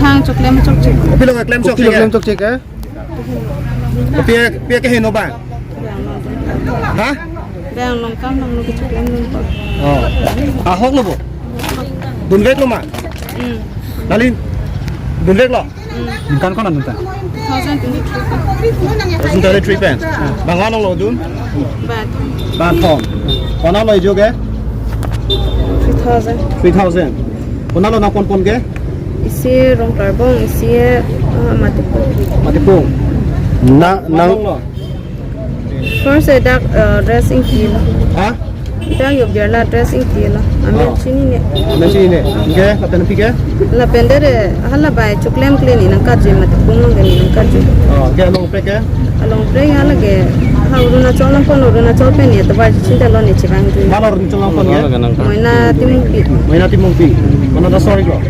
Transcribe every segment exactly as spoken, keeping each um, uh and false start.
Ang choklem chokche. Pilo ka klem chokche? Pilo ka klem chokche ke? Pia, pia keheno ba? Ha? Bang long kam long lo kechoklem long ko. Oh. Ahok lo bo? Dunvek lo ma? Hmm. Nangli dunvek lo? Hmm. Ningkan ko-an an dunta? Two thousand twenty-three. Two thousand twenty-three pen? Bang long lo dun? Bat. Bat thom. Konat lo ijo ke? Three thousand. Three thousand. Konat lo nangpon pon ke? Isi Rongparbong, isi, ah, Matipung. Matipung. Na, nang. Konat lo? First, eh, dak, eh, dress ingti lo. Ha? Dak yop biarla dress ingti lo. Amen. Oh. Chinine. Amen chinine. Ke, lapen pike? Lapen dere, hala bai choklem kle ne nangkarju, Matipung along ke ne nangkarju. Oh, ke along pre ke? Along pre hala ke, ha Arunachal nangpon, Arunachal pen ne tovar chechini lo ne chevangjuilo. Mana Arunachal nangpon ke? Moina Timungpi. Moina Timungpi. Mana da sorry ko?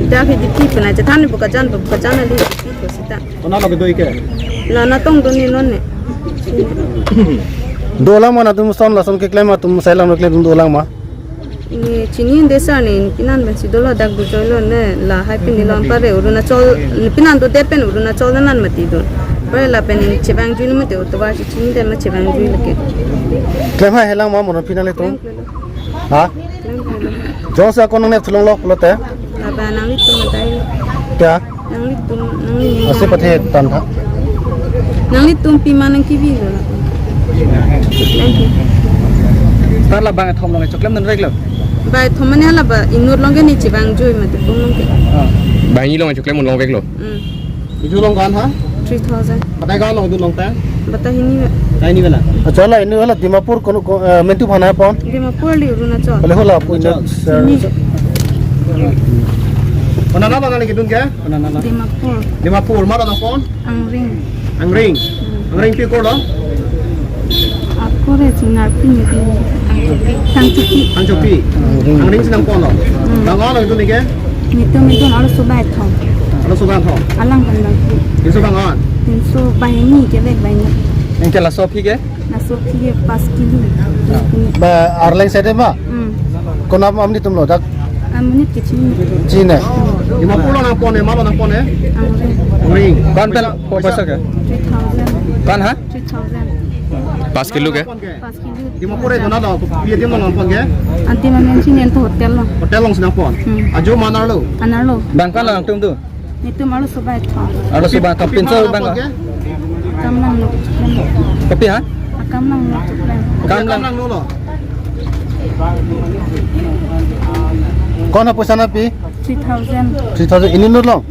Dak hidi pi pena chethan Bokajan, Bokajan ali pi ko sita. Konat lo kedo ike? Na, natong do ne non ne. Dolang ma nangtum son lason keklem atum sai lang keklem dolang ma? Ne chinine sir ne, pinan pensi dolo, dak do joilo ne, lahai pen ne lo anpar Arunachal, pinan dodet pen Arunachal nan mati do. Anpar lapen ne chevangjuilo mati, tovar chechinidet ma chevangjuilo ke. Klem haihe lang ma mono pinang le tum? Klem klem. Ha? Klem klem. Jongsi ako nangne thulong lok pulote? Laba nanglitum adai. Kya? Nanglitum, nangli. Ase pathe than tha. Nanglitum pima nangkebi lo la. Thank you. Tar la bang thom along choklem dunvek lo? Bai thom mane laba inut along ke ne chevangjuilo Matipung along ke. Ah. Bang along choklem dunvek lo? Hmm. Ijo along ko-an ha? Three thousand. Batai ko-an along dun longta? Batai hini ba. Batai hini bela. Accha, la inut hala Dimapur kono ko, eh, mentu aphan pon? Dimapur li Arunachal. Ole hala pu inut, eh, hini. Konat lo nangli kedun ke? Konat lo? Dimapur. Dimapur, mana nangpon? Angring. Angring. Hmm. Angring pi korlo? Ako re Singarpi ni. Tangchopi. Tangchopi. Angring si nangponlo. Hmm. Bang ko-an along dun ne ke? Netum netum arloso bai thom. Arloso bai thom. Alang kan bang. Pinso bang ko-an? Pinso banghini kevek banghini. Anke laso aphi ke? Laso aphi ke pas kilo. Ba Arleng side ma? Hmm. Konat amonit atum lo dak? Amonit ke chinine. Chinine. Dimapur along nangpon ne, mana along nangpon ne? Angring. Angring. Ko-an pen po paisa ke? Three thousand. Ko-an ha? Three thousand. Pas kilo ke? Pas kilo. Dimapur e konat lo, pi adim along nangpon ke? Adim amen chinine, to hotel lo. Hotel alongsi nangpon. Hmm. Ajo ma anerlo? Anerlo. Bang ko-an lo nangtum tu? Netum arloso bai thom. Arloso bai thom, pinso bang ko? Akam nanglo. Kopi ha? Akam nanglo. Akam nang. Akam nanglo. Ko-an apoisa nangpi? Three thousand. Three thousand inut lo?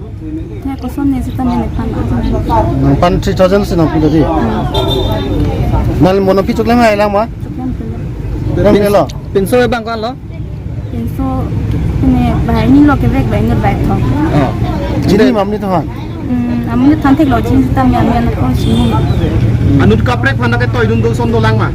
Ne koson ne sita ne nephan. Nephan three thousand si nangpi tadi. Hmm. Nangli mono aphi choklem hai lang ma? Choklem pilo. Choklem pilo. Pinso bang ko-an lo? Pinso ne banghini lo kevek, banghini bai thom. Oh. Chinine ma amonit aphan? Hmm, amonit aphan theklo, chinine sita me amen ko chinine. Anut kaprek aphan ke toidun do, son dolang ma?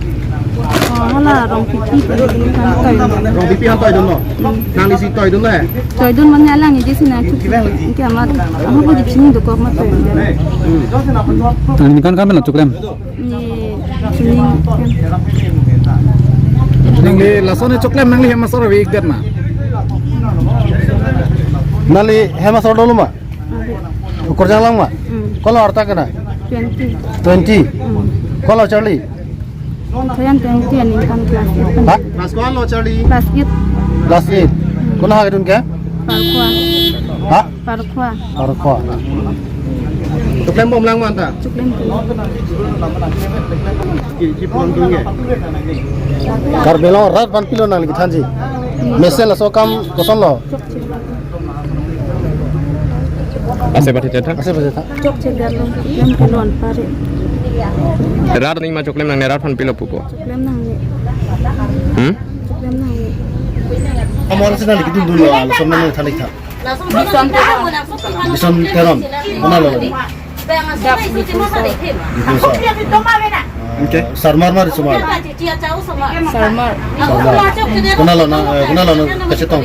Oh, hala Rongpipi aphan toidun. Rongpipi aphan toidunlo? Hmm. Nangli si toidunlo he? Toidun mane alang ni desi nangchuk. Anke amat, amat ko chinine dokok amat toidun. Hmm. Nangli ningkan ko-an pen lo choklem? Ne chinine. Nangli lason choklem nangli hem asor ave-ikdet ma? Nangli hem asor dolo ma? Ave. Ukur jang lang ma? Hmm. Ko-an lo arta ke na? Twenty. Twenty? Hmm. Ko-an lo charli? Twenty aningkan class eight. Ha? Class ko-an lo charli? Class eight. Class eight. Hmm. Konat ha kedun ke? Parkhuwa. Ha? Parkhuwa. Parkhuwa. Choklem bom lang ma anta? Choklem bom. Ki, ki pulang dun ke? Karbi Anglong arat aphan pilo nangli kethanji? Mesen laso akam koson lo? Ase pathe tha? Ase pathe tha. Chokche dar lo, choklem pilo anpar e. Rat ni ma choklem nangne, rat aphan pilo pupo? Choklem nangne. Hmm? Choklem nangne. Amor si nangli kedun dunlo, lason nangthan-ik tha. Bison Teron. Bison Teron. Konat lo? Dak Diphu so. Diphu so. Anke? Sarmar ma riso ma? Sarmar. Sarmar. Konat lo nang, eh, konat lo nang kachetong?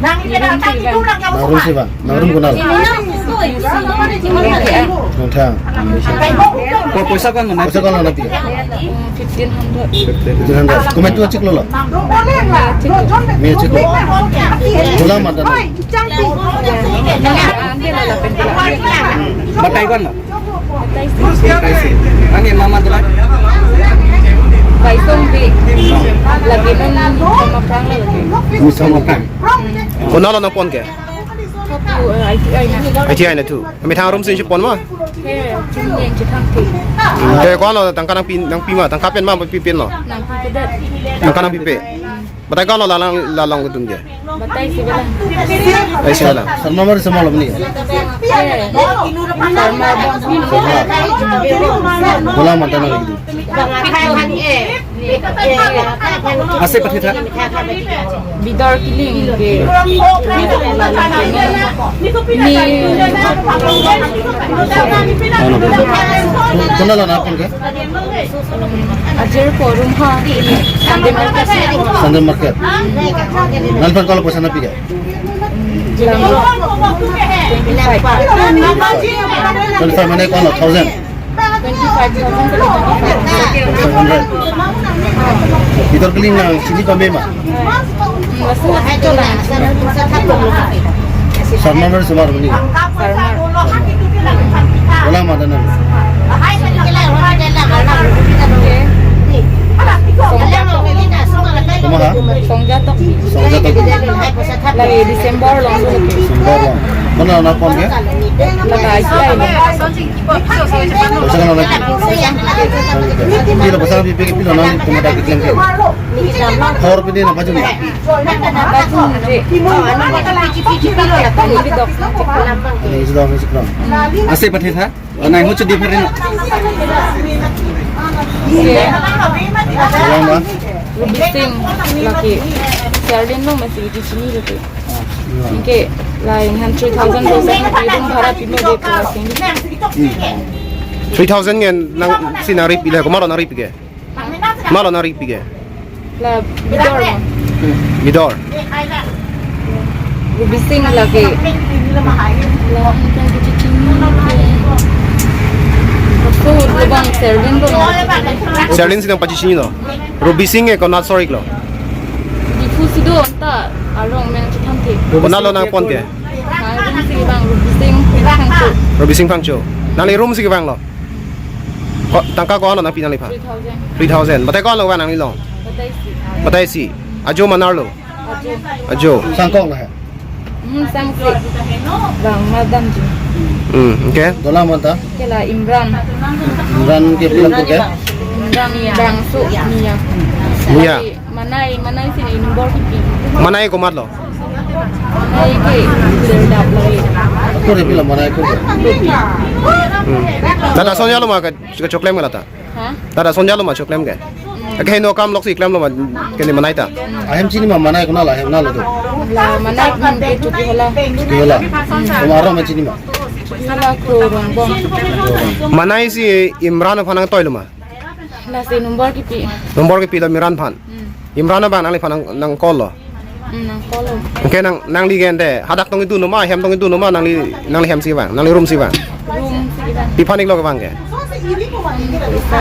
Nangrum si bang. Nangrum si bang. Nangrum konat lo? Nongthan. Ko poisa ko-an lo nangpi? Poisa ko-an lo nangpi? Fifteen hundred. Fifteen hundred. Komat tu achiklo lo? Achiklo. Me achiklo. Dolang mata na? Batai ko-an lo? Batai si. Batai si. Ani mama dolang? Baisong bi. Lagi non sama prang lagi. Sama prang. Konat lo nangpon ke? Satu, eh, I T I na. I T I na tu. Methang room si chepon ma? He, chini yang chetang ti. Ke ko-an lo tangka nangpi, nangpi ma, tangka pen ma, pi pen lo? Nangpipedet. Tangka nangpipe. Batai ko-an lo lalang, lalang kedun ke? Batai si belang. Batai si belang. Sar nomor sama lo ni. He, sar nomor. Dolang mata na. Ase pathetha? Bidor Killing ke. Ni. Konat lo nangpon ke? Ajir forum ha. Sunday market. Sunday market. Nangphan ko-an lo poisa nangpi ke? Twenty-five. Twenty-five mane ko-an lo, thousand? Twenty-five thousand. Five hundred. Bidor Killing nang chini pame ma? Sar nomor sama lo ni. Dolang mata na? Komat ha? Songjatok. Songjatok. Lagi December long. December long. Konat lo nangpon ke? Lagi I T I lo. Poisa konat lo nangpi? Pilo poisa pipe ke, pilo nang komat keklem ke? Hor pini nang pajun. Pajun je. Ini dok. Ini dok, ini dok. Ase pathetha? Nang huchu di pherin. Dolang ma? Ruby Singh lagi. Serlin lo masih di sini lagi. Anke lain han three thousand, room bhara pilo de puasing. Three thousand ngen nangsi nangripi la, komat lo nangripi ke? Komat lo nangripi ke? La Bidor ma? Bidor. Ruby Singh lagi. La, so, labang Serlin lo. Serlin si nangpachini lo. Ruby Singh ke konat sorik lo? Diphu si do, anta arong men chethan the. Konat lo nangpon ke? Nang room si vang, Ruby Singh Phangcho. Ruby Singh Phangcho. Nangli room si vang lo? Ko, tangka ko-an lo nangpi nangliphan? Three thousand. Three thousand. Batai ko-an lo vang nangli long? Batai si. Batai si. Ajo ma nar lo? Ajo. Ajo. Sangkok lo he? Hmm, sangsi. Bang, madam ji. Hmm, okay. Dolang mata? Ke la Imran. Imran ke pilo ke? Imran Bangso Mia. Mia. Manai, Manai si ni number kipi. Manai komat lo? Manai ke, serdap lagi. Ko re pilo Manai ko? Hmm. Ladak ason jalo ma ke, kechoklem ke lata? Ha? Ladak ason jalo ma choklem ke? Akeheno akam loksi klem lo ma, ke ni Manai ta? Ahem chini ma Manai, konat lo, ahem konat lo do? La Manai ke Chokihola. Chokihola. Komat arong ma chini ma? Chokihola ko Rongbong. Manai si Imran aphan nangtoi lo ma? Lasi number kipi. Number kipi lo Imran aphan. Hmm. Imran abang nangliphan nang, nang call lo. Hmm, nang call lo. Okay, nang, nangli ke ante hadak tong idun lo ma, hem tong idun lo ma, nangli, nangli hem si vang, nangli room si vang? Room si vang. Pi aphan ik lo kevang ke? Hmm, poisa.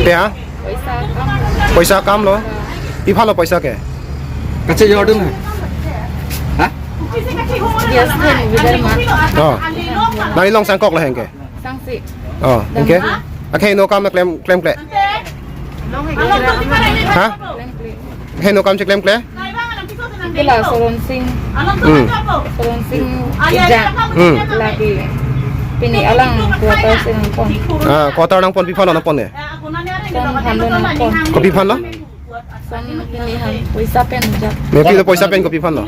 Pe ha? Poisa akam. Poisa akam lo. Pi aphan lo poisa ke? Kachejor dun ha? Ha? Yes, kan, bidar ma. Oh. Nangli long sangkok lahai ke? Sangsi. Oh, okay. Dam. Akeheno akam nangklem, klemkle? Ha? Klemkle. Akeheno akam cheklem kle? Ke la Soron Singh. Hmm. Soron Singh Ija. Hmm. Lagi. Pini alang quarter si nangpon. Ah, quarter nangpon, pi aphan lo nangpon ke? Son aphan lo nangpon. Kopi aphan lo? Son pini han poisa pen ja. Me pilo poisa pen, kopi aphan lo?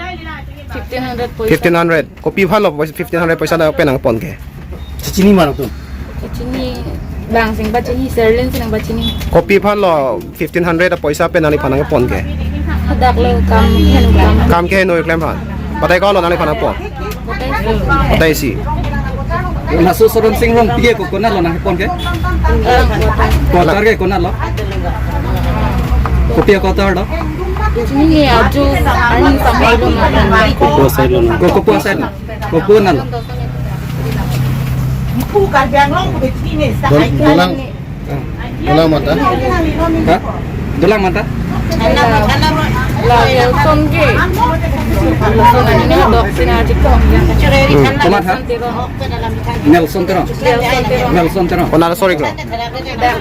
Fifteen hundred poisa. Fifteen hundred. Kopi aphan lo poisa, fifteen hundred poisa da pen nangpon ke? Chechini ma nangtum? Chechini, bang si nangpachini, Serlin si nangpachini. Kopi aphan lo fifteen hundred apoisa pen nangliphan nangpon ke? Hadak lo kam, henu kam. Kam keheno keklem aphan. Batai ko-an lo nangliphan nangpon? Batai si. Batai si. Laso Soron Singh Rongpi ke ko konat lo nangpon ke? Alang quarter. Quarter ke konat lo? Kopi a-quarter do? Chini ajo arni samai lo ma. Kopi a-side lo na? Ko, kopi a-side lo? Kopi anat lo? Dol-, dolang. Dolang mata. Ha? Dolang mata. La, la Nelson ke. Nelson, ini dok sini aja kong. Hmm. Komat ha? Nelson Teron. Nelson Teron. Nelson Teron. Konat asor iklo? Dak, dak,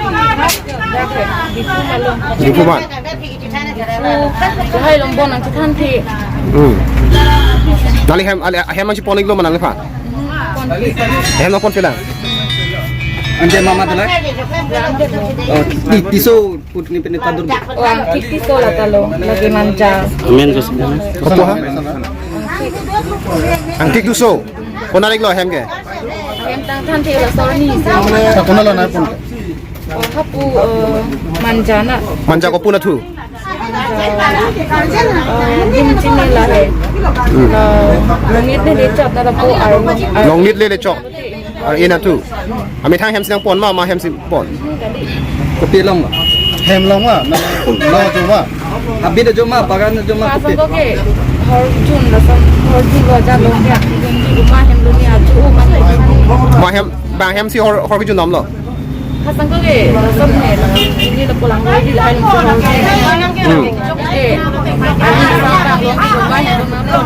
Diphu Malong. Diphu man. Lahai Longbong nangchethan thi. Hmm. Nangli hem, ali, hem nangchepon iklo ma nangliphan? Pon thi. Hem nangpon pilang? Ante mama dolang? Oh, Ti-, Tisso putri pen ta dur. Oh, Angtik Tisso la ta lo, lake Manja. Amen, Gus. Kopo ha? Angtik Tisso. Konat iklo hem ke? Hem tangthan thi la sor ni. Sa konat lo nangpon? Oh, hapu, eh, Manja na. Manja kopi na thu? Eh, dim chini la he. Hmm. Eh, Longlitleile chok na lapu ar, ar. Longlitleile chok. Ar-e na thu. Amethang hem si nangpon ma, ma hem si pon? Kopi along ma? Hem along ma, na, lo ajo ma. Habit ajo ma, bagan ajo ma, kopi? Asong ke, hor jun lason, hor jun lo aja lo ke, ati jun di uma hem lo ni ajo ma ni. Ma hem, bang hem si hor, hor kejun dam lo? Asong ke, lason ne, ini lapu langroi di lahai Longbong. Hmm. Eh, ini sa ta lo, uma hem lo na lo.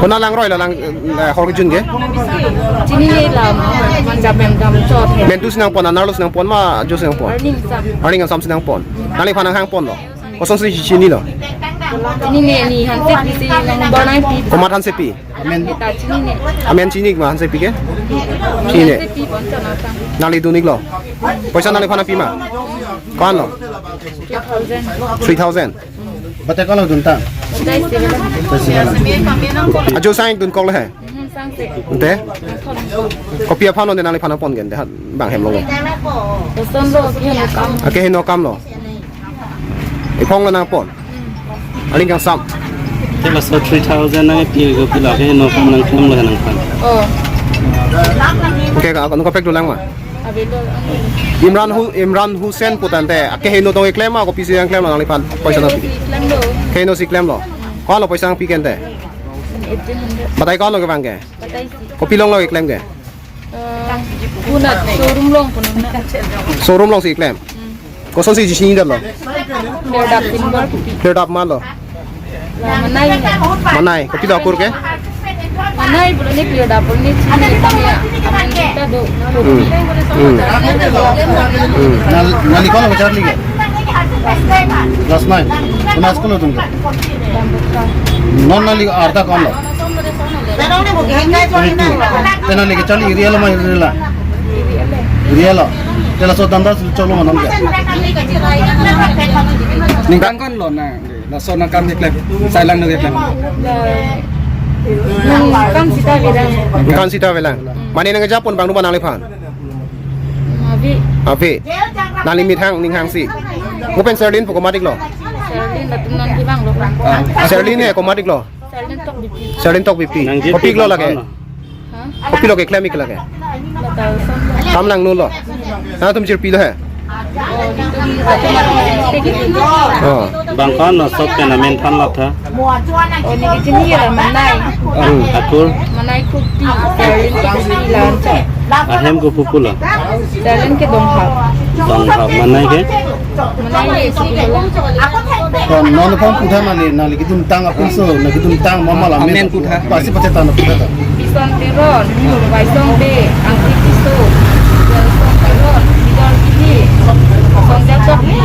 Konat langroi la lang, eh, hor kejun ke? Chinine la, Manja pen damchot he. Mentu si nangpon, anerlo si nangpon ma, ajo si nangpon? Arni angsam. Arni angsam si nangpon. Nangliphan nanghangpon lo? Kosonsi chinilo? Chinine, ne Hansepi si nang bor nangpi. Komat Hansepi? Amen. Kita chinine. Amen chini ma Hansepi ke? Chinine. Hansepi pon chona ta. Nangli dun iklo? Poisa nangliphan nangpi ma? Ko-an lo? Three thousand. Three thousand. Batai ko-an lo dun tang? Batai seven. Batai seven. Ajo sang dun kok le he? Hmm, sangse. Ante? Kopi aphan lo ne nangliphan nangpon ke, ante ha bang hem lo ke? Lason lo, akehingno akam. Akehingno akam lo. Iphong lo nangpon. Hmm. Arni kangsam. Te laso three thousand nangpi ko pilo, akehingno akam nangklem lo nangphan? Oh. Okay, ka, ka, kaprek dolang ma? Avelo. Imran Hu-, Imran Hussain pu tangte, akehingno tong keklem ma, kopisi nangklem lo nangliphan, poisa nangpi? Akehingno si klem lo. Akehingno si klem lo. Ko-an lo poisa nangpi ke ante? Eighteen hundred. Batai ko-an lo kevang ke? Batai si. Kopi along lo keklem ke? Eh, konat showroom along konat na. Showroom along si klem? Hmm. Kosonsi chinidam lo? Clear dap silver kopi. Clear dap ma lo? La manai. Manai, kopilo akur ke? Manai pulo ne clear dap pulo ne chini kami ya. Amen kita do. Hmm. Hmm. Hmm. Nang, nangli ko-an lo charli ke? Class nine. Konat school lo dun ke? Dambukha. Non nangli arta ko-an lo? Twenty-two. Te nangli kecharli area lo ma area la? Area lo. Te laso damda cholo ma non ke? Ningkan ko-an lo na, laso nangkam keklem, sai lang nangkeklem? Ningkan sita avelang. Ningkan sita avelang. Mane nangkejapon abang do ma nangliphan? Ave. Ave. Nangli methang ning hangsi. Mo pen Serlin pu komat iklo? Serlin latum non kevang lo. Serlin he komat iklo? Serlin Tokbipi. Serlin Tokbipi. Nangji kopi iklo lake? Ha? Kopilo keklem ik lake? Latal son lo. Kam langno lo? Nangtum chirpi lo he? Oh, latum latum. Oh. Bang ko-an lo sok pen amen than lap tha? Oh, ne kechini la manai. Hmm. Akur? Manai kopi, Serlin kopi la-an chot. Ahem ko pupu lo? Serlin ke Donghap. Donghap, manai ke? Manai ke si lo. Ko non pon putha mane, nangli kedun tang apinso, nangli kedun tang mama la amen putha. Pasi pacheta na putha ta. Pison Teron, Waisong Bey, Angtik Tisso, Gelson Teron, Bidor Gini, Songja Tokbi,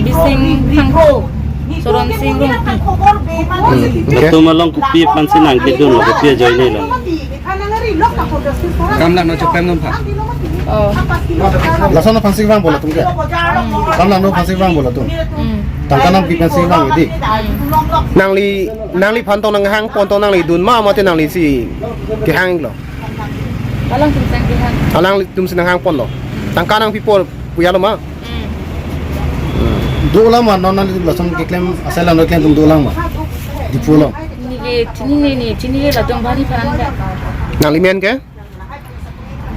Bising Thangko, Soronsing Rongpi. Hmm. Okay. Latum along kopi aphansi nangkedun lo, kopi ajoine lo? Kam langno choklem non pha. Oh. Lason aphansi vangpo latum ke? Kam langno aphansi vangpo latum? Hmm. Tangka nangpi aphansi vang di. Hmm. Nangli, nangliphan tong nanghangpon tong nangli dun ma, mate nangli si kehang lo? Alangtum si nanghang. Alangtum si nanghangpon lo. Tangka nangpipo pu ya lo ma? Hmm. Dolang ma, non nangli lason keklem, asai langno keklem atum dolang ma? Diphu lo. Ne ke chinine, ne chinine latum bani phan ka. Nangli men ke?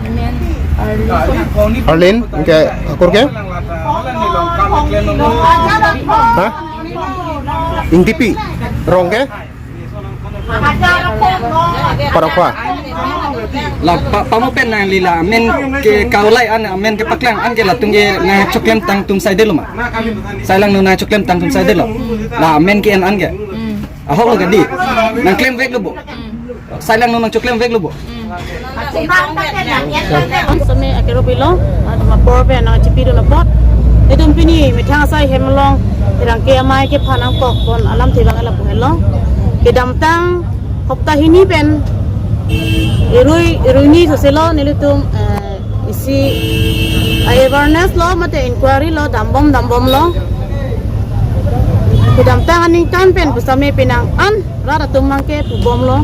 Amen. Arlin. Arlin, ke akur ke? Ha? Ingtipi. Rong ke? Parokpha. La pa, pamo pen nangli la amen ke kaulai an, amen kepaklang an ke latum ke nangchoklem tang atum saidelo ma? Sai langno nangchoklem tang atum saidelo. La amen ke-en an ke. Hmm. Ahok lo ke dei. Nangklemveklo bo. Hmm. Sai langno nangchoklem veklo bo. Hmm. Sami akero pilo, ah, ma apor pen nangchipidun apot. Itum pini methang asai hem along, erang ke amei kephan nangkokpon alamthe abang lapu helo. Kedamtang hopta hini pen irui, iruini soselo nelitum, eh, isi, eh, awareness lo mate inquiry lo, dambom dambomlo. Kedamtang aningkan pen pusitame penang an rat atum abang ke pubomlo.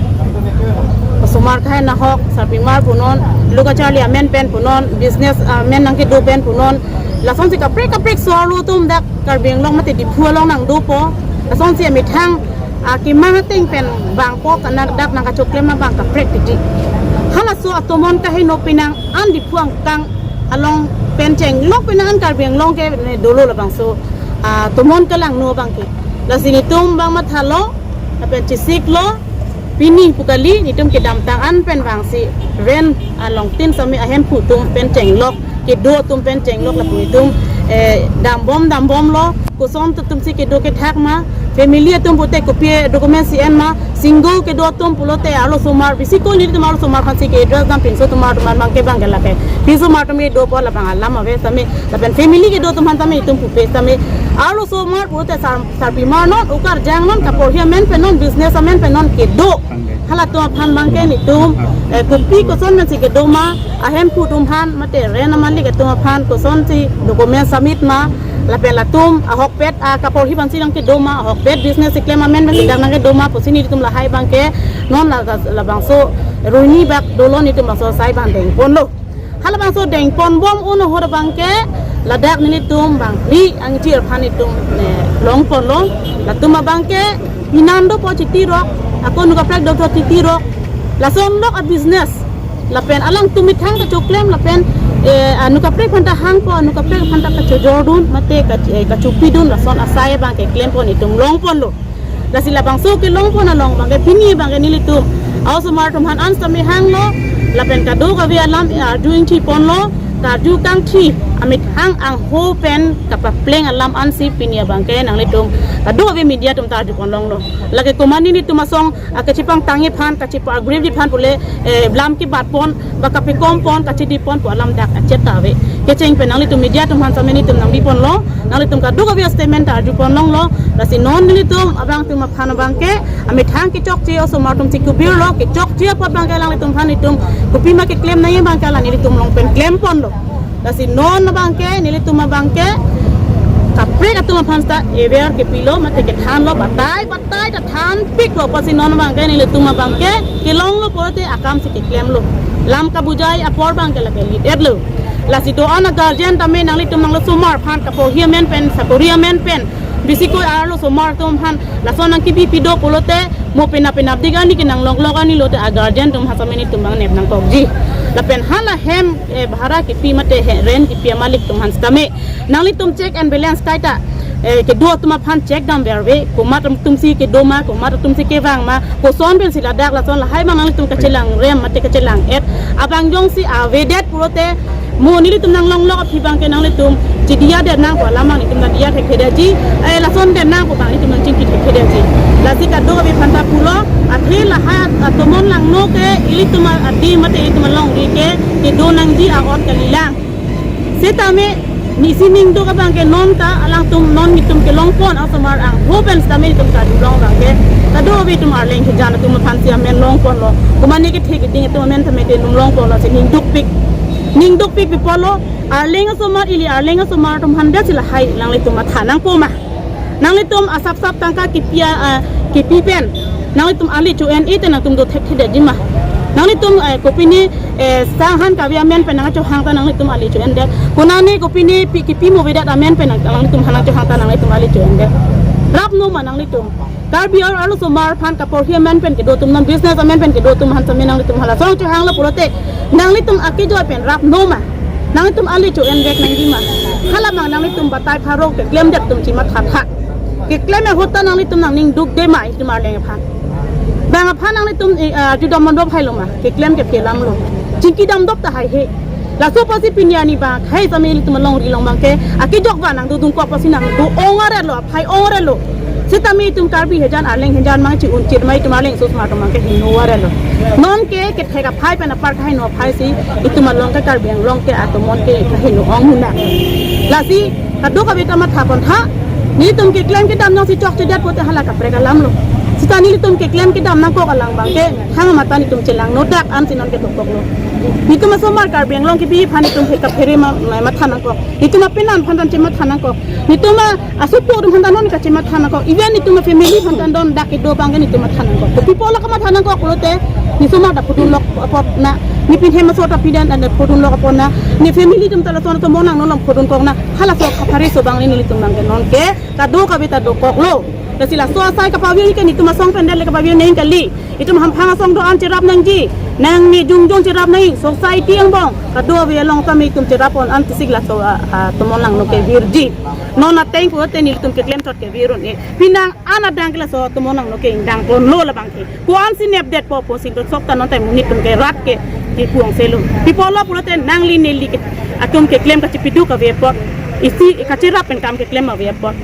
Osomar kahai nahok, sarpimar punon, lo kacharli amen pen punon, business amen nangkedo pen punon. Lasonsi kaprek kaprek so-arlo atum dak Karbi Anglong mate Diphu along nangdopo. Lasonsi amethang akemang ateng pen vangpo, kana dak nangkachoklem abang kaprek titi. Halaso atomon kaheno penang an Diphu angkang along pen chenglok penang an Karbi Anglong ke ne dolo labangso, ah, tomon kelangno abang ke. Lasi netum abang mathalo, lapen chesiklo, pini pu kali, netum kedamtang an pen vangsi rent along tin sami ahemphu atum pen chenglok, kedo atum pen chenglok lapu netum, eh, dambom dambomlo, koson atumsi kedo kethak ma, family atum pute kopi document si en ma, single kedo atum pulote arlosomar, bisi ko nelitum arlosomar aphansi ke-address dam, pinso tomar tomar abang ke abang ke lake. Pinsomar atum kedopo labang alam ave sami, lapen family kedo atum aphan sami itum pupe sami. Arlosomar pulote sar, sarpimar non, okarjang non, kaporhi amen pen non, business amen pen non kedo. Halatum aphan abang ke netum, eh, kopi koson pensi kedo ma, ahemphu atum aphan, mate rent amalik atum aphan, kosonsi document submit ma, lapen latum ahokpet, ah, kaporhi aphansi nangkedo ma, ahokpet business keklem amen pensi dak nangkedo ma pusi netum lahai abang ke, non la, labangso iruini bak dolo netum labangso asai abang dengponlo. Halabangso dengponbom un ahut abang ke, ladak nelitum bangri angchir aphan netum, eh, longponlo. Latum abang ke, inan dopo chitirok, ako nu kaprek dopo chitirok. Lasonlok a-business. Lapen alangtum methang kachoklem lapen, eh, anu kaprek aphanta hangpo, anu kaprek aphanta kachojordun, mate kach-, eh, kachopidun, lason asai abang ke klempon netum longponlo. Lasi labangso kelongpon along abang ke pini abang ke nelitum a-osomar atum aphan an sami hanglo, lapen kadokave alam, eh, arju ingchiponlo, karju kangthi, amethang angho pen kapapleng alam ansi pini abang ke nanglitum kadokave media atum ta arjuponlonglo. Lake komatne netum asong, ah, kachepangtangji aphan, kachepa-agree ji aphan pule, eh, lam kebatpon, ba kapekompon, kachedipon pu alam dak achet ta ave. Kecheng pen nanglitum media atum aphan sami netum nangbiponlo, nanglitum kadokave statement ta arjuponlonglo. Lasi non nelitum abang atum aphan abang ke, amethang kechokche osomar atum chikubirlo, kechokche apot abang ke alanglitum aphan netum kopima keklem nangji abang ke la nelitum along pen klemponlo. Lasi non abang ke, nelitum abang ke, kaprek atum aphan seta aware kepilo, mate kethanlo, batai batai ta thanpiklo, pusi non abang ke nelitum abang ke kelonglo pulote akamsi keklemlo. Lam kabujai apor abang ke lake lead-etlo. Lasi do-an a-guardian tame nanglitum nanglosomar aphan kaporhi amen pen, sakori amen pen, bisi ko arlosomar atum aphan lason nangkebi pido pulote, mo penap penapdik arni ke nanglonglok arni lote a-guardian atum aphan sami netum abang nep nangkokji. Lapen hala hem, eh, bhara kepi mate he rent kepi amalik atum aphan sitame nanglitum check and balance kaita, eh, kedo atum aphan check damverve, komat atumsi kedo ma, komat atumsi kevang ma, koson pensi ladak lason lahai abang nanglitum kachelangrem mate kachelang-et abang jongsi avedet pulote, mo nelitum nanglonglok aphi abang ke nanglitum chidiya det nang pu alam abang netum ta diya thekthedetji, eh, lason det nang pu abang netum nangchingki thekthedetji. Lasi kadokave aphanta pulo, athe lahai atomon langno ke ilitum adi mate ilitum alongri ke kedo nangji a-ot kalilang. Setame nisi ningduk abang ke non ta alangtum non netum kelongpon a-osomar angho pen setame netum kadolong abang ke, kadokave atum Arleng kejan atum aphansi amen longponlo. Komatne kethe keding atum amen tame ke netum longponlo, si ningdukpik. Ningdukpik pi pulo, Arleng asomar, ili Arleng asomar atum aphan det si lahai nanglitum matha nangpo ma? Nanglitum asapsap tangka kepi a, ah, kepi pen nanglitum ali cho-en-e te nangtum do thekthedetji ma? Nanglitum, eh, kopine, eh, sang han kave amen pen nangchohang ta nanglitum ali cho-endet? Konane kopine pi kepi mo avedet amen pen nang, nanglitum aphan nangchohang ta nanglitum ali cho-endet? Rapno ma nanglitum? Karbi ar-, arlosomar aphan kaporhi amen pen kedo atum, non business amen pen kedo atum aphan sami nanglitum hala song chohanglo pulote, nanglitum akejoi pen rapno ma? Nanglitum ali cho-envek nangji ma? Hala abang nanglitum batai pharo keklemdet atum chimatha tha. Keklem ahut ta nanglitum nangningdukde ma itum Arleng aphan? Bang aphan nanglitum, eh, ah, judam mandop hai lo ma, keklem kephe alam lo. Chingki damdop tahai he. Laso apotsi pini arni bang, hai sami ilitum alongri along bang ke, akejok bang nangdodun kok apotsi nangdo-ong aret lo, aphai ong aret lo. Sitame itum Karbi hejan arleng hejan mang chi-un chit ma itum arleng so smart mang ke hingno aret lo. Non ke kethek aphai pen apar kahingno aphai si itum along ke Karbi Anglong ke atomon ke kahingno ong huna. Lasi kadokave ta matha pon tha. Nelitum keklem kedam nong si chokchedet pote hala kaprek alam lo. Sita nelitum keklem kedam nangkok alang bang ke thang mata nelitum chelangno dak an si non ke dokok lo. Nelitum asomar Karbi Anglong kebi aphan nelitum he kaphere ma, ma, matha nangkok. Nelitum apenan aphan tan chematha nangkok. Nelitum a, asopo atum aphan tan non kachematha nangkok. Even nelitum a family aphan tan don dak kedo bang ke nelitum matha nangkok. Kopi apot la kamatha nangkok pulote, ne asomar ta phodun lok apot na, ne pinhem aso ta pidan an phodun lok apot na, ne family atum ta lason atomon nang nolom phodun kok na, halaso kaphari so bang nelitum bang ke non ke kadokave ta dokok lo. Lasi laso asai kapavir ke nelitum asong pen le kapavir neng kali. Itum hamphang asong do-an cherap nangji. Nang ne jongjong cherap nang, society angbong kadokave along tame itum cherap pon an tisik laso a, a, atomon langno ke virji. Non ateng pulote nelitum keklem thot ke virun e. Pinang an adang ke laso atomon langno ke ingdang pon lo labang ke. Ko-an si nepdetpo pu si dosok ta non ta monit atum ke rat ke, ke puang selo. Kopi apot lo pulote nangli neli ke atum keklem kachipiduk ave apot. Isi kacherap pen kam keklem ave apot.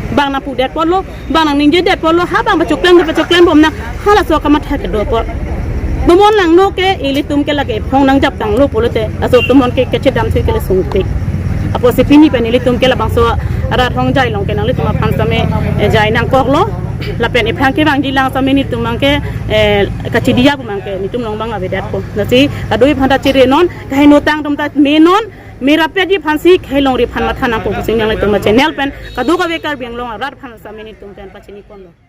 Bang nangpudetpo lo, bang nangningjedet apot lo, ha bang pachoklem pachoklem bom na, halaso kamatha kedo apot. Atomon langno ke ilitum ke lake phong nangjap tanglo pulote, laso atomon ke kachedam si ke le sungpik. Apotsi pini pen ilitum ke labangso arat Hongjai along ke nanglitum aphan same, eh, jai nangkok lo. Lapen iphrang kevangji lang same nelitum bang ke, eh, kachidi ya bang ke nelitum along bang avedetpo. Lasi kadokave aphan ta chere non, kahingno tang atum ta me non, me rapetji aphan si kahingno ri aphan matha nangkok pusi nanglitum a-channel pen kadokave Karbi Anglong arat aphan same nelitum pen pachini pon lo.